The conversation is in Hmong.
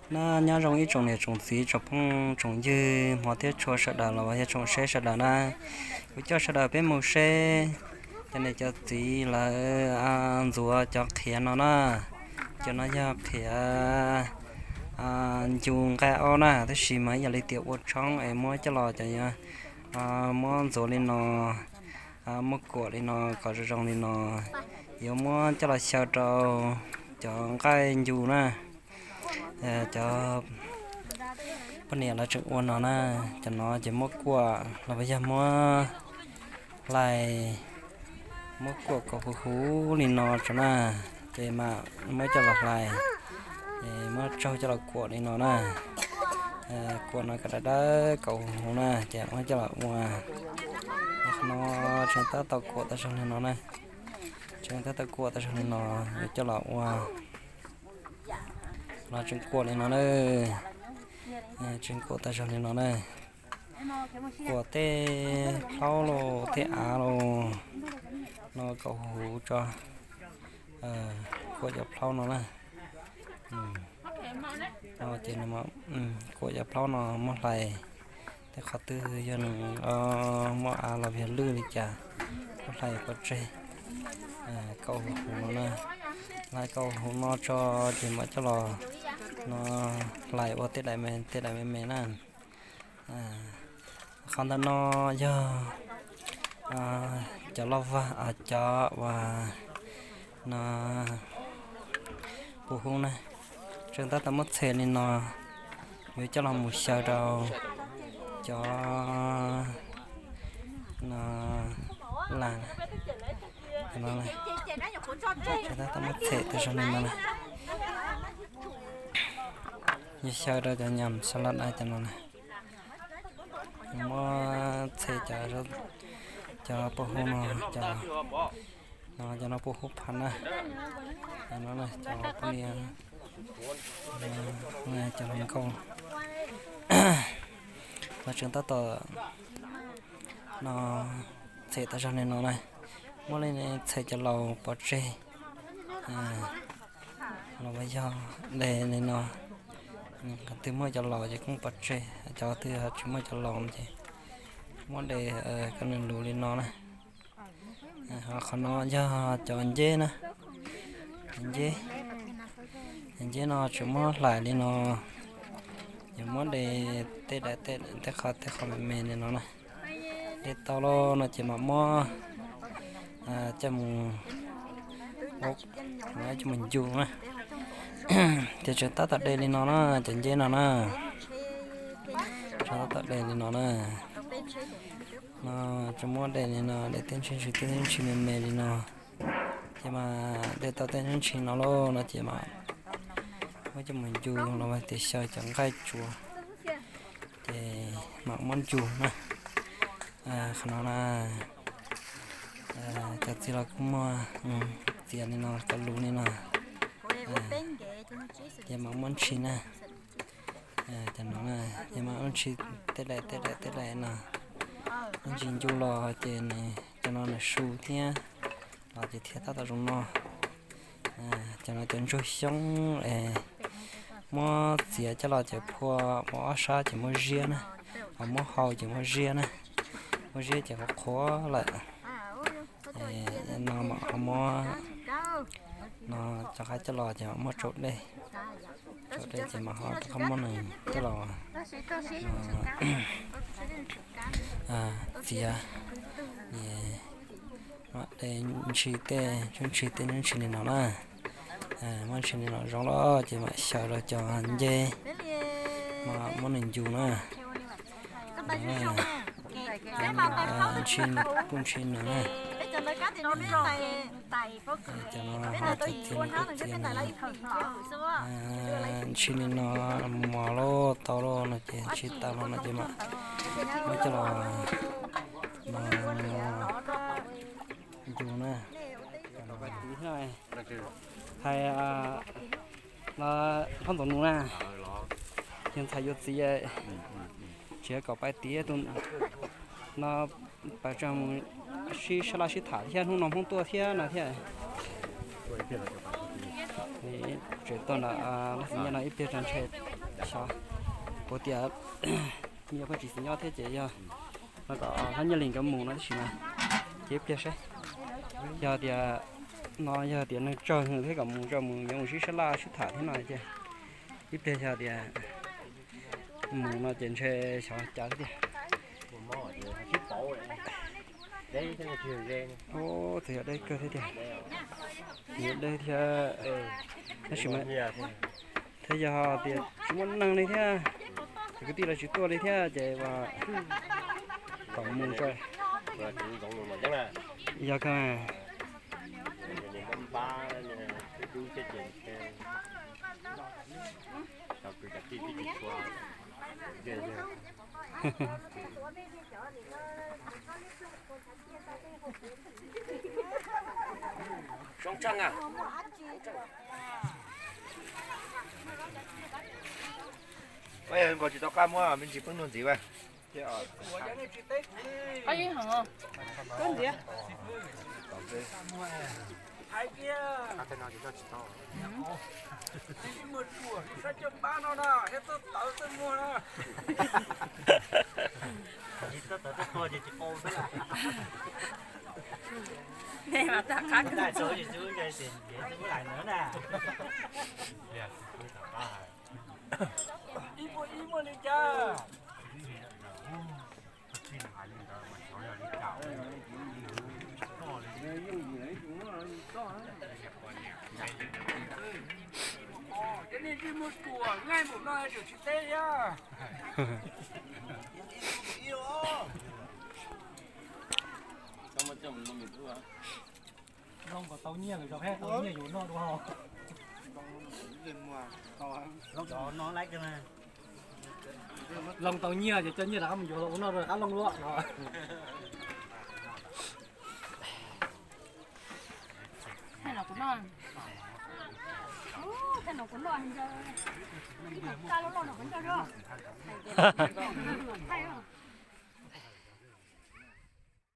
Na, nyob zoo ib tsoom niam tsoom txiv tsoom phooj tsoom ywg hmov thiab tshua sawv daws los yog tsoom saib sawv daws na. Kuv coj sawv daws peb mus saib cov niam cov txiv lawv ntxuav cov qhiav no na. Cov no yog qhiav ncu nqaij ob na, tab sis mas ib yam li tias ua tshoob es muab coj los cov muab ntxuav li no, muab kuam li no kom zoo zoo li no, yuav muab coj los xyaw rau cov nqaij ncu na. Cov poj niam lawv tseem ua no na, cov no ces muab kuam los yog muab hlais, muab kuam kom huv huv li no tso na, ces mam muab coj los hlais, ces muab tsaug coj los kuam li no na. Kuam no kom dawb dawb kom huv huv na ces muab coj los ua. Qhov no tseem tab tom kuam tau zoo li no na, tseem tab tom kuam tau zoo li no, yuav coj los ua. No tseem kuam li no na, tseem kuam tau zoo li no na. Kuam tej plaub los tej av los no kom huv huv tso. Kuam cov plaub no na. Ces kuam cov plaub no muab hlais, tej qhov twg yog nws muaj av los yog lwj li cas, muab hlais pov tseg. Kauj huv no na, hlais kauj huv no tso, ces mam coj los no hlais ua tej daim me me na. Qhov ntawm no yog cov loj vag, cov uas no puv hub na, tseem tab tom muab txhem li no, yuav coj los mus xyaw rau cov no las no, tseem tab tom muab txhem tau zoo li no na. Yuav xyaw rau cov nyam xas las dais cov no na. Muab txhem cov, cov puv hub no, cov no, cov no puv hub phav na. Cov no cov poj niam, cov hluas nkauj, lawv tseem tab tom no txhem tau zoo li no na. Muab li txhem cov laus pov tseg, los yog de li no. Qhov twg muaj cov laus ces kuj pov tseg, cov twg tsis muaj cov laus ces muab de kom nws luv li no na. Ho qhov no yog cov nceb na, cov nceb, cov nceb no tseem muab hlais li no, yuav muab de tej daim tej qhov tej qhov me me li no na. De tau lawm no ces mam muab coj mus, coj mus ncu na. Ces tseem tab tom de li no na, cov nceb no na, tseem tab tom de li no na. No tseem muab de li no, de tej ntshis ntshis tej ntshis me me li no. Ces mas de tau tej ntshis no lawm no ces mas muab coj mus ncu los tias xyaw cov nqaij tsuas, ces mam muab ncu na. Qhov no na, cov txiv los kuj muaj txiav li no kom luv li no, ces mam muab ntshis na. Cov no na, ces mam muab ntshis tej daim tej daim tej daim no, ntsis ncu los ces nws cov no nws su thiab, los ces thiaj tab tom zoo noj. Cov no cov ntsuag xyoob es muab txiav coj los ces phua ua ob sab ces muab ziab na, ho muab hau ces muab ziab na, muab ziab ces qhuav qhuav lawm. No mam ho muab, no cov qab coj los ces mam muab tsau dej, tsau dej ces mam ho rov qab muab nws coj los txiav. Mam de ntshis tej, ntshis tej ntshis li no na. Muab ntshis li no zoo lawm ces mam xyaw rau cov nceb, mam muab nws ncu na. Ntshis nws kuj ntshis nws na. Cov no ho cov txiav nws kuj txiav nws. Ntshis li no mos lawm tau lawm no ces ntshis tau lawm no ces mam muab coj los no ncu na. Hais no hlob Ntxoov Nus na, yog ntxhais yuav txiv, tsis kom pais tiav tus no, pais tseem mus sib sab laj sib tham thiab, hnub no Hmoob tuaj thiab no thiab. Tseem tuaj no, leej txiv Nyiaj no ib pliag tso ntshe xyov puas tias yog pheej tsis xis nyob thiab ces yog no kom Hlob Nyiaj Lis nkawd mus no tab sis mas ces ib pliag saib. Yog tias no yog tias neeg tsawg thiab kom mus tso mus yuav mus sib sab laj sib tham thiab no ces ib pliag yog tias mus no ces ntshe xyov cas thiab tiag. Ub, txawm yog deb kawg thiab tiag. Yog deb thiab, tab sis mas thiab yog tias tsis muaj neeg li thiab, ces kwv tij los tsis tuaj li thiab ces kom mus tso. Yog kawg. Npaum tsis tau qab muab me ntsis peb nug ntxiv. Hais tias, saib cov pab no na, thiab tuaj tawv tuaj muag na. Tuaj tawv tuaj tuag ces tsis qau xwb. Mas tag qab kawg. Ib puas ib muaj li cas? Cov niag ntsej muag ruam nqaij npaum no tseem tsis teb thiab. Loo kom tau nyiaj lawm, tau nyiaj yuav noj dua. Loo tau nyiaj ces coj nyiaj rov qab mus yuav los ua noj rau qab looj luaj no. Thaij no kuv noj, thaij no kuv noj, ib mus kaj loj loj no kuv noj thaij.